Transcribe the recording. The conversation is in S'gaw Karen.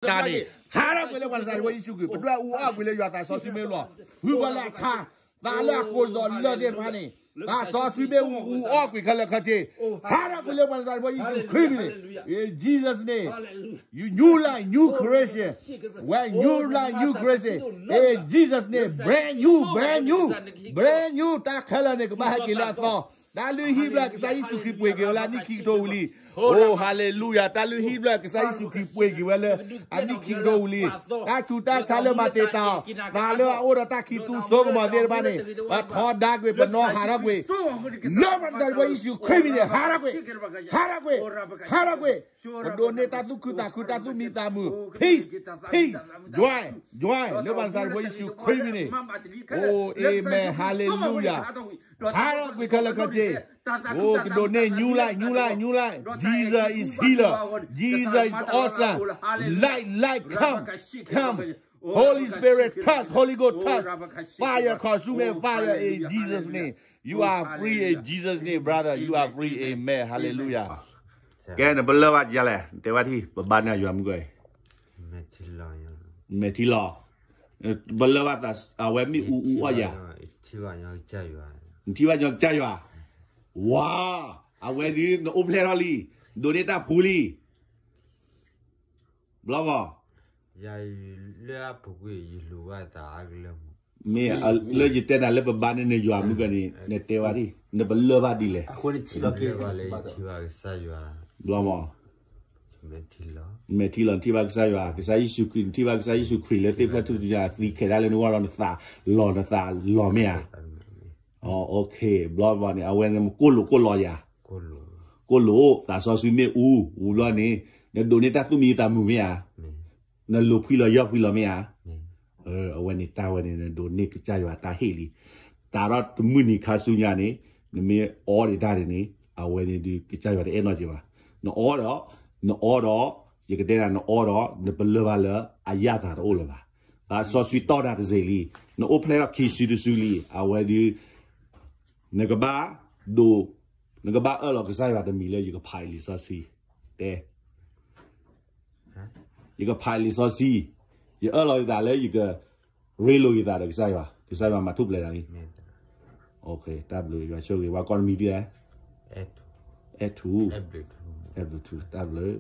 တၢ်န့ၣ် ဟးထီၣ်ကွံာ်လၢပှၤနၤစၤရ့းဖိယ့ၣ်ၡူးခရံာ်, ပဒွဲၣ်အူအီၣ်ကွံာ်လၢယွၤသးစီဆှံမ့ၢ်လီၤ. ဂုာ်ပှၤလၢအဆါ, သးလၢအဃိာ်ဒီးလၢသ့ၣ်တဖၣ်န့ၣ်, သးစီဆှံမ့ၢ်အူအီၣ်ကွံာ်ခဲလၢာ်ခဲဆ့, ဟးထီၣ်ကွံာ်လၢပှၤနၤစၤရ့းဖိယ့ၣ်ၡူးခရံာ်န့ၣ်, in Jesus' name, you new life, new creation, when new life, new creation, in Jesus' name, brand new, brand new, brand new, တၢ်ခဲလၢာ်န့ၣ် ကဘၣ်ဟဲက့ၤလၢအသီ, တၢ်လုၢ်ဟံၣ်ဘျၢၣ်ကစၢ်ယ့ၣ်ၡူးခရံာ်ပှ့ၤက့ၤဝဲလၢအနံၣ်ခံကထိဝံၤလံ. Oh, hallelujah, တၢ်လုၢ်ဟံၣ်ဘျၢၣ်ကစၢ်ယ့ၣ်ၡူးခရံာ်ပှ့ၤက့ၤဝဲလၢအနံၣ်ခံကထိဝံၤလံ. တၢ်ဆူးတၢ်ဆါလၢမၤတံာ်တာ်အီၤ, သးလၢအအိၣ်ဒီးတၢ်ခံးသူစိကမီၤသ့ၣ်တဖၣ်န့ၣ်, ပှၤထီဒါကွံာ် ပနီၢ်ဟးထီၣ်ကွံာ်, လၢပှၤနၤစၤရ့းဖိယ့ၣ်ၡူးခရံာ်မံၤန့ၣ် ဟးထီၣ်ကွံာ်, ဟးထီၣ်ကွံာ်, ပဒိးန့ၢ်တၢ်သူၣ်ခုသးခု တၢ်သူၣ်မံသးမုာ်, peace, peace, joy, joy လၢပှၤနၤစၤရ့းဖိယ့ၣ်ၡူးခရံာ်မံၤန့ၣ်. Oh, amen, hallelujah. ဟးထီၣ်ကွံာ်ခဲလၢာ်ခဲဆ့, အိ ကဒိးန့ၢ် new life, new life, new life, Jesus is healer, Jesus is awesome, light, light, come, come, Holy Spirit touch, Holy Ghost touch, fire, consuming fire in Jesus' name. You are free in Jesus' name, brother, you are free, amen, hallelujah. ကဲ နပလၢၢ်ဘၣ်ဒ်လဲၣ်, နတဲဝဲထံၣ် ပဘါန့ၢ်ယွၤမုၢ်ကီၢ်အံၤ, မဲာ်ထံလီၤ, ပလၢၢ်ဘၣ်သး အဝဲမ့ၢ်အူအူအီၣ်ယၤ, နထံၣ်ဘၣ်ညီကစၢ်ယွၤ, ဝါ, အဝဲဒုး နအိၣ်ဖျဲၣ်ထီၣ်လံ, ဒိးန့ၢ်တၢ်ဖှူလံ, ဘျီဘီ မ့ၢ်လၢယတဲနၤလၢပဘါန့ၢ်နယွၤမုၢ်ကီၢ်န့ၣ် နတဲဝဲဒ်, နပလၢၢ်ဘၣ်ဒ်လဲၣ်, ဘျီဘီ, မဲာ်ထံလီၤ နထံၣ်ဘၣ်ကစၢ်ယွၤ, ကစၢ်ယ့ၣ်ၡူးခရံာ်, နထံၣ်ဘၣ်ကစၢ်ယ့ၣ်ၡူးခရံာ်လၢသ့ၣ်ဖျၢၣ်ထူၣ်စုညါ သံခဲဒၣ်လၢနဂီၢ်လီၤ, နသးလီၤနသးလီၤမ့ၢ်ဧါ, ဘျီဘီန့ၣ် အဝဲန့ၣ်မ့ၢ်ကိၢ်လိာ်ကိၢ်လီၤယၤ, ကိၢ်လိာ် သးစီဆှံမ့ၢ်အူ, အူဘျီန့ၣ် နဒိးန့ၢ်တၢ်သူၣ်မံသးမုာ်မ့ၢ်ဧါ, နလိၤဖှံလီၤယီၢ်ဖှံလီၤမ့ၢ်ဧါ, အဝဲန့ၣ်တၢ်ဝဲန့ၣ် နဒိးန့ၢ်ကစၢ်ယွၤတၢ်ဟ့ၣ်လံ, တၢ်ဒီးတမုၢ်နံၤခါဆူညါန့ၣ် နမ့ၢ်အီဒံးတၢ်န့ၣ်န့ၣ် အဝဲန့ၣ်ဒုးကစၢ်ယွၤတအဲၣ်နီၣ်က့ၤဘၣ်, နအီဒီး, နအီဒီး, ယကတဲနၤ နအီဒီး နပလၢၢ်ဘၣ်လၢအယၣ်သးတအိၣ်လၢၤဘၣ်, သးစီဆှံတီၢ်နၤတစ့ၢ်လံ, နအိၣ်ဖျဲၣ်ထီၣ်ခံစုတစုလံ, အဝဲဒုး နကဘၣ်ဒိး, နကဘၣ်အၢၣ်လီၤကစၢ်ယွၤတမံၤလၢယကဖးအံၤလံာ်စီဆှံ, တဲ ယကဖးအံၤလံာ်စီဆှံ, ယအၢၣ်လီၤယသးလၢယကရ့လိာ်ယသးဒီးကစၢ်ယွၤ, ကစၢ်ယွၤမၤထူၣ်ဖျဲးနၤလံ, တၢ်ဘျုး ယွၤဆိၣ်ဂ့ၤ, ပှၤကိးနမံၤဒ်လဲၣ်, အဲၣ်ထူ, အဲၣ်ဘျုးထူ, တၢ်ဘျုး